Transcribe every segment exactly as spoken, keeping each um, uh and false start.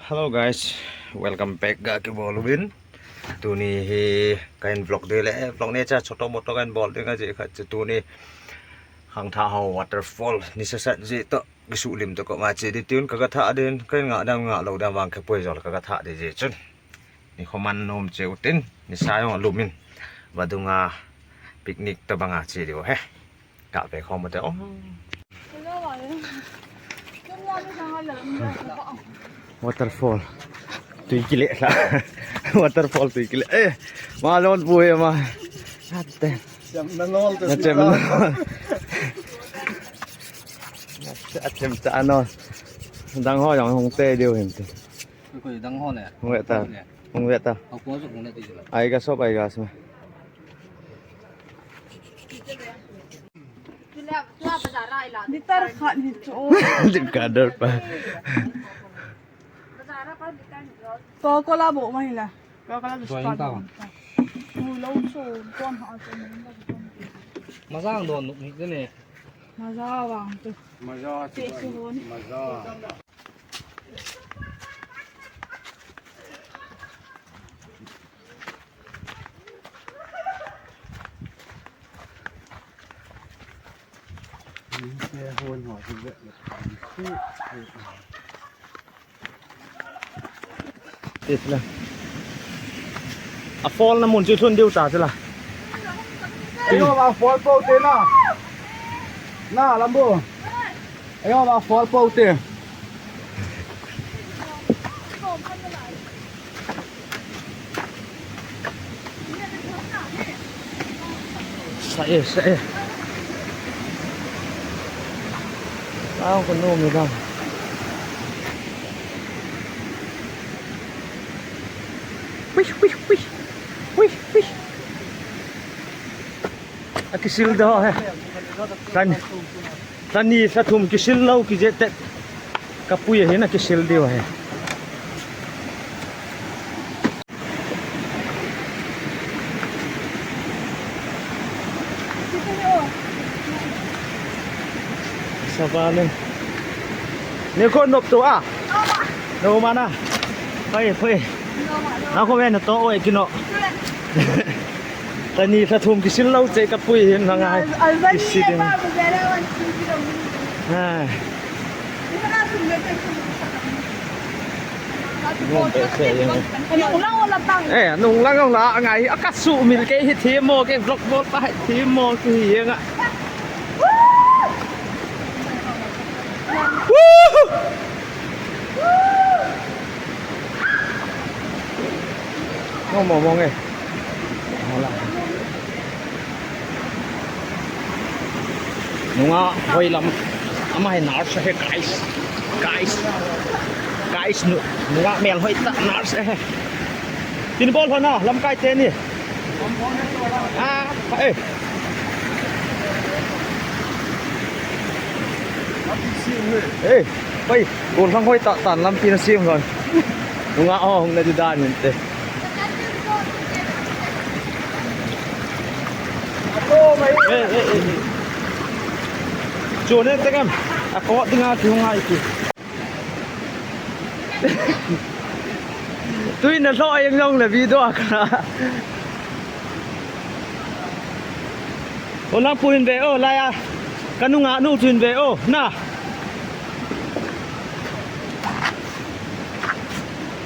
Hello guys, welcome back ga kibol uvin. Tuni hi kahin vlog ding le, vlog neocha choto moto kahin bol ding ahi khat chu tuni Khangthah ho waterfall nisa sat jeh toh kisuhlim toh koma che ding tin kaga thah ding, kahin ngah dam ngah lou dam vang khe poi jol kaga thah ding jeh chun. Nikho man nom cheh utin, nisa jong alum in. Vadunga picnic tobanga che diu ahi. Kave khom ute. Oh. Waterfall. Tui kile la. Waterfall tui kile. Eh, ma lon bu e ma. Ate. Chem na lol te. Na chem na lol. Na chem cha no. Dang ho jong hung te diu hin te. Koi dang ho le. Hung ve ta. Hung ve ta. Ai ga sop ai ga sma. Liter khat hi chu. Lim ka dor pa. To kola bo ma hi la. Kola bo sta. Mu lo chu kon ha chu. Maza ang don ni ne. Maza vang chu. Maza chu. Maza. Te sila. A fall na mun chu lhun diu ta sila. Ayo, a fall po te na. Na, lambu. Ayo, a fall po te. Sa e, sa e. Tao ko no me dang. Hui, hui, hui. Hui, hui. Akisil do he. Tan. Lha ni lha thum kisil lou kije tet. Kapui ahin akisil diu ahi. Saba le. Ni ko nop tu a. No mana. Pai, pai. Na ko ve na to oi kino. Lha ni lha thum kisil lou che kapui hin na ngai. Kisil ding. Ha. Nung pe se yang. Eh, nung lang la ngai. Aka sumil ke hi thimo ke vlog bol pa hi thimo ke hi nga. Woo! Mong mong mong e. Nunga hoi lam. Ama hi nurse he guys. Guys. Guys nu. Nunga mel hoi ta nurse he. Tin bol hona lamkai teni. Ah, eh. Eh, pai, gollhang hoi tah tan lampi na sem lhon. Nunga ho hung na di dan inte. Eh, eh, eh, eh. Chun e tekam. Ako dinga ki hung ai ki. Tui na lho yang long le video ka. O lang puin ve o laya. Kanunga nu tuin ve o na.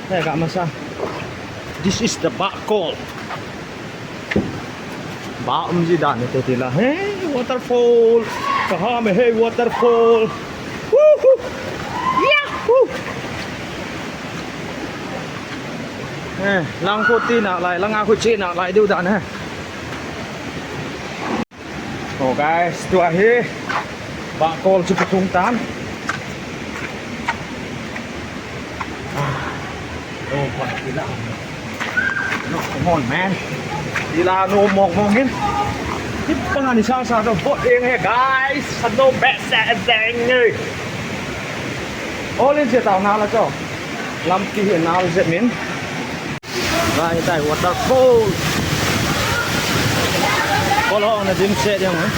Hey, ka masa. This is the Bah Kol. Bah um ji dan te ti la. Hey, waterfall. Kaha mein hey waterfall. Woohoo. Yahoo. Eh, lang ko ti na lai, lang a ko chi na lai diu dan he. Oh guys, tua hi Bah Kol chu pathum tan. Ah, oh, pa, tila. No, come on, man. Tila no mong mong in. Hipang ani sa sa to bot eng he, guys. Sa no best sa deng ni. All in se tao na la cho. Lampi hi na la se min. Vai tai waterfall. Kol ho na dim se diang, eh.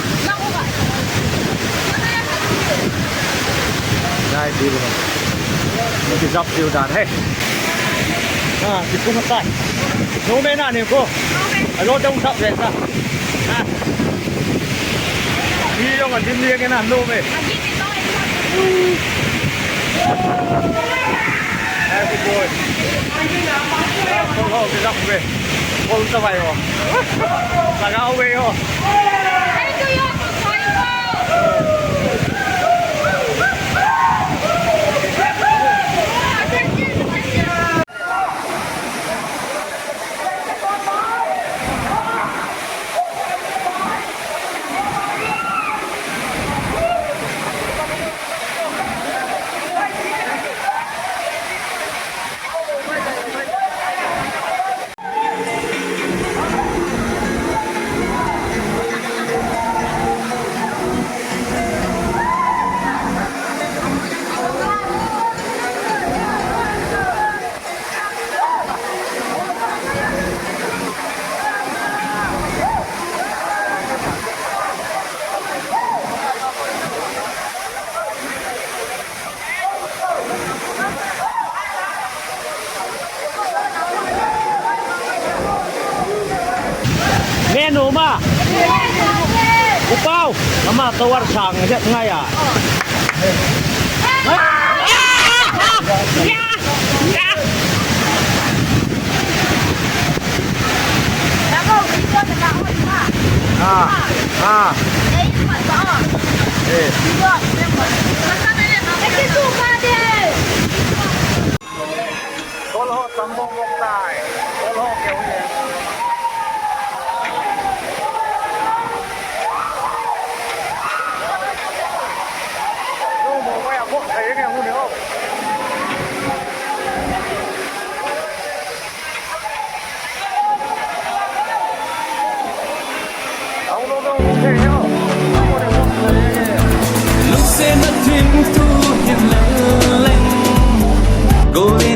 Vai dim. Kijap diu dan he. Ah, kikum tai. Nomei na ni ko. Alo dong tap le ta. Ah. Hi jong adim ni ke na nomei. Happy boy. Kol ho kijap ve. Kol ta vai ho. Lagao ve ho. Menu ma. Upau. Ama tower sang het ngai a. Ah, ah. Eh. Kol ho tam bong bong tai. Kol ho keu hi. Lu mo ko ya bok thei nge hu ni ho. Ang lu lu thei ho. Lungset na thim tu hin leng leng. Go le